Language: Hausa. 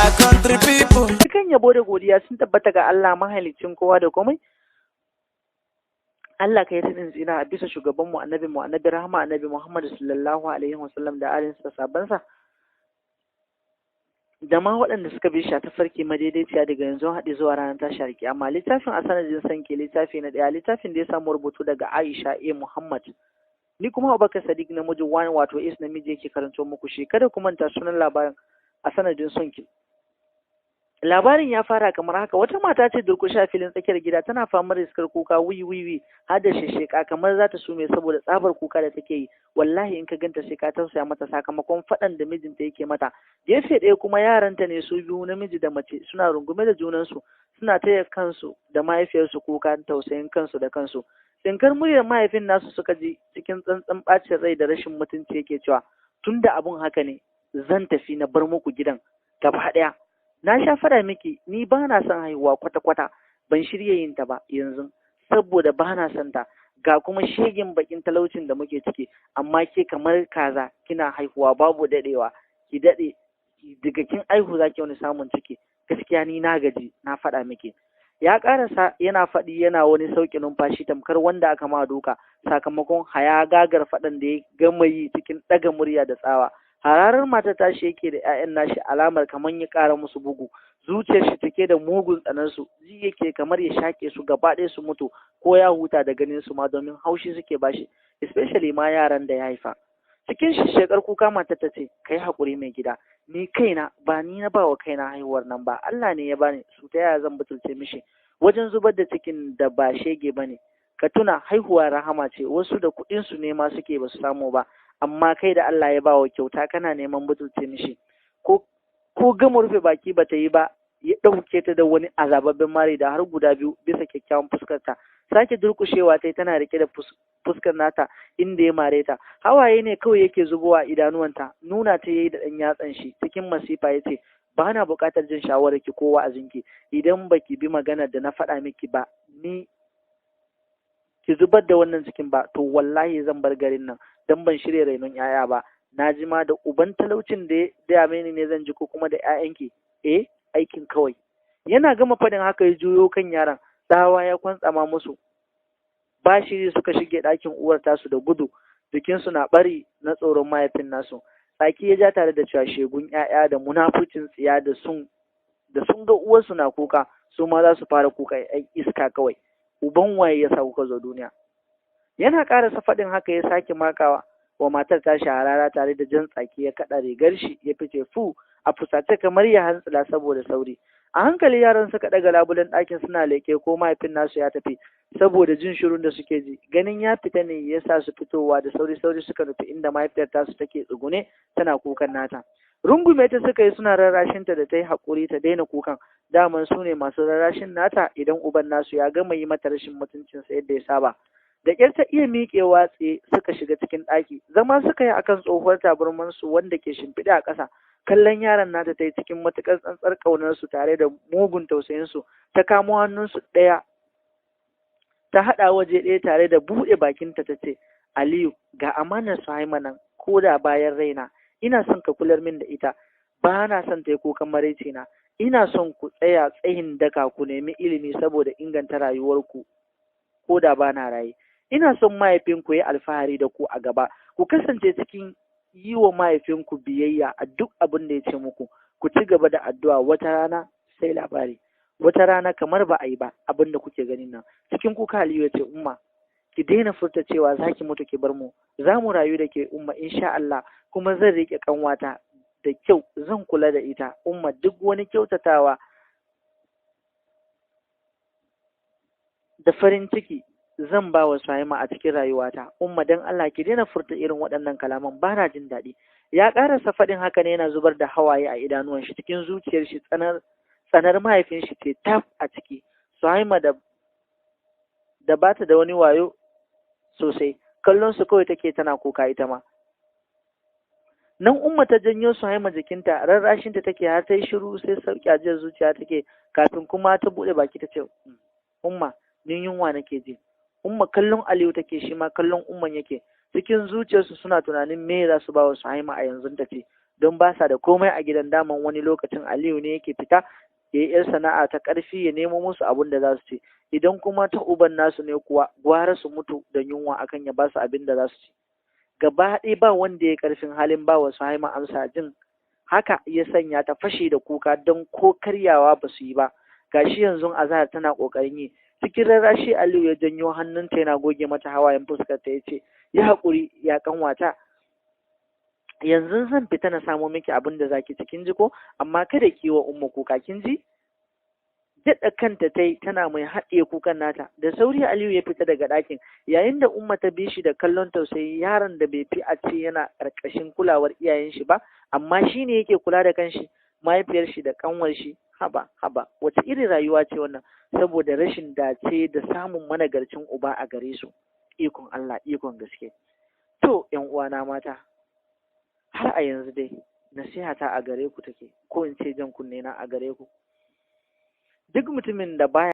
My country people. Dukan yabo da godiya sun tabbata ga Allah, mahaliccin kowa da komai. Allah, ka yi daɗin tsira a bisa shugabanmu, annabi mu, annabi rahama, annabi Muhammad sallallahu alaihi wasallam, da alinsa da sabansa, da ma waɗanda suka bi shi a tafarki madaidaiciya daga yanzu haɗi zuwa ranar tashar kiyama. Littafin A Sanadin Sanke, littafi na ɗaya, littafin da ya samu rubutu daga Aisha A Muhammad. Ni kuma Abubakar Sadiq namiji wani, wato is namiji, yake karanto muku shi. Kada ku manta, sunan labarin A Sanadin Sonki. Labarin ya fara kamar haka: wata mata ce durƙushe a filin tsakiyar gida, tana famar iskar kuka wi wi wi, har da shesheka kamar za ta sume saboda tsabar kuka da take yi. Wallahi in ka ganta sai ka tausaya mata, sakamakon faɗan da mijinta yake mata. Gefe ɗaya kuma yaranta ne su biyu, namiji da mace, suna rungume da junansu, suna taya kansu da mahaifiyarsu kuka tausayin kansu da kansu. Tsinkar muryar mahaifin nasu suka ji, cikin tsantsan ɓacin rai da rashin mutunci yake cewa, "Tunda abun haka ne, zan tafi na bar muku gidan gaba ɗaya. Na sha faɗa miki, ni ba na son haihuwa kwata-kwata. Ban shirya yin ta ba yanzu saboda ba na son ta, ga kuma shegin bakin talaucin da muke ciki. Amma ke kamar kaza kina haihuwa, babu daɗewa ki daɗe daga kin aihu zaki wani samun ciki. Gaskiya ni na gaji, na faɗa miki." Ya ƙarasa yana faɗi yana wani sauƙi numfashi tamkar wanda aka ma duka, sakamakon haya gagar faɗan da ya gama yi cikin ɗaga murya da tsawa. Hararar matar tashi yake da 'ya'yan nashi, alamar kamar ya ƙara musu bugu. Zuciyar shi take da mugun tsanar su, ji yake kamar ya shake su gaba ɗaya su mutu ko ya huta da ganin su ma, domin haushi suke bashi, especially ma yaran da ya haifa. Cikin shekar kuka matar ta ce, "Kai haƙuri, mai gida. Ni kaina ba ni na bawa kaina haihuwar nan ba, Allah ne ya bani su. Ta yaya zan butulce mishi wajen zubar da cikin da ba shege bane? Ka tuna, haihuwa rahama ce. Wasu da kuɗin su ne ma suke ba su samu ba, amma kai da Allah ya bawa kyauta kana neman butulce mishi." Ko gama rufe baki ba ta yi ba, ya ɗauke ta da wani azababben mari da har guda biyu bisa kyakkyawan fuskarta. Sake durƙushewa ta tana rike da fuskar nata inda ya mare ta. Hawaye ne kawai yake zubowa idanuwanta. Nuna ta yayi da ɗan yatsan shi, cikin masifa ya ce, "Ba na buƙatar jin shawararki ko wa'azinki. Idan baki bi maganar da na faɗa miki ba, ni ki zubar da wannan cikin ba, to wallahi zan bar garin nan, dan ban shirya rainon 'ya'ya ba. Na ji ma da uban talaucin da ya dame ni ne zan ji ko kuma da 'ya'yanki? Eh, aikin kawai." Yana gama faɗin haka ya juyo kan yaran, tsawa ya kwantsama musu. Ba shiri suka shige ɗakin uwar tasu da gudu, jikinsu na ɓari na tsoron mahaifin nasu. Tsaki ya ja tare da cewa, "Shegun 'ya'ya da munafucin tsiya, da sun ga uwarsu na kuka su ma za su fara kuka. 'Yan iska kawai, uban waye ya sa kuka zo duniya?" Yana ƙarasa faɗin haka ya sake makawa wa matar tashi harara tare da jan tsaki, ya kaɗa rigar shi ya fice fu a fusace kamar ya hantsila saboda sauri. A hankali yaran suka ɗaga labulen ɗakin suna leƙe ko mahaifin nasu ya tafi, saboda jin shirun da suke ji. Ganin ya fita ne ya sa su fitowa da sauri sauri, suka nufi inda mahaifiyar tasu take tsugune tana kukan nata. Rungume ta suka yi suna rarrashinta da ta yi haƙuri ta daina kukan. Daman su ne masu rarrashin nata idan uban nasu ya gama yi mata rashin mutuncinsa yadda ya saba. Da ƙyar ta iya miƙewa tsaye. Suka shiga cikin ɗaki, zama suka yi akan tsohuwar tabarmansu wanda ke shimfiɗe a ƙasa. Kallon yaran nata ta yi cikin matuƙar tsantsar ƙaunarsu tare da mugun tausayinsu. Ta kamo hannunsu ɗaya ta haɗa waje ɗaya tare da buɗe bakinta ta ce, "Aliyu, ga amanar Suhaima nan. Ko da bayan raina, ina son ka kular min da ita. Ba na son ta yi kukan maraice na. Ina son ku tsaya tsayin daka ku nemi ilimi saboda inganta rayuwarku ko da ba na raye. Ina son mahaifinku ya alfahari da ku a gaba. Ku kasance cikin yi wa mahaifinku biyayya a duk abin da ya ce muku. Ku ci gaba da addu'a. Wata rana sai labari, wata rana kamar ba a yi ba abin da kuke ganin nan." Cikin kuka Aliyu ya ce, "Umma, ki daina furta cewa za ki mutu ki bar mu. Za mu rayu da ke, umma, insha Allah. Kuma zan riƙe ƙanwata da kyau, zan kula da ita, umma. Duk wani kyautatawa da farin ciki zan ba wa Suhaima a cikin rayuwata. Umma, dan Allah ki daina furta irin waɗannan kalaman, ba na jin daɗi." Ya ƙarasa faɗin haka ne yana zubar da hawaye a idanuwan shi. Cikin zuciyar shi tsanar mahaifin shi ce taf a ciki. Suhaima da bata da wani wayo sosai, kallon su kawai take tana kuka ita ma. Nan Umma ta janyo Suhaima jikinta, rarrashinta take har ta yi shiru, sai sauki ajiyar zuciya take, kafin kuma ta buɗe baki ta ce, "Umma, ni yunwa nake ji." Umma kallon Aliyu take, shi ma kallon umman yake. Cikin zuciyarsu suna tunanin me za su ba wa Suhaima a yanzu ta ce, Don ba sa da komai a gidan. Daman wani lokacin Aliyu ne yake fita ya yi 'yar sana'a ta ƙarfi ya nemo musu abin da za su ci. Idan kuma ta uban nasu ne kuwa, gwara su mutu da yunwa akan ya ba su abin da za su ci. Gaba ɗaya ba wanda ya ƙarfin halin ba wa Suhaima amsa. Jin haka ya sanya ta fashe da kuka, don ko karyawa ba su yi ba, gashi yanzu azahar tana ƙoƙarin yi. Cikin rarrashi Aliyu ya janyo hannunta yana goge mata hawayen fuskar ta, yace, "Yi haƙuri ya kanwata, yanzu zan fita na samo miki abin da zaki ci, kin ji ko? Amma kada ki yi wa Umma kuka, kin ji?" Daɗa kanta ta yi tana mai haɗiye kukan nata. Da sauri Aliyu ya fita daga ɗakin, yayin da Umma ta bi shi da kallon tausayi. Yaron da bai fi a ce yana ƙarƙashin kulawar iyayen shi ba, amma shi ne yake kula da kanshi, mahaifiyar shi da ƙanwar shi. Haba haba, wace irin rayuwa ce wannan, saboda rashin dace da samun managarcin uba a gare su? Ikon Allah, ikon gaske. To, ƴan uwana mata, har a yanzu dai nasihata a gare ku take, ko in ce jan kunne na a gare ku: duk mutumin da baya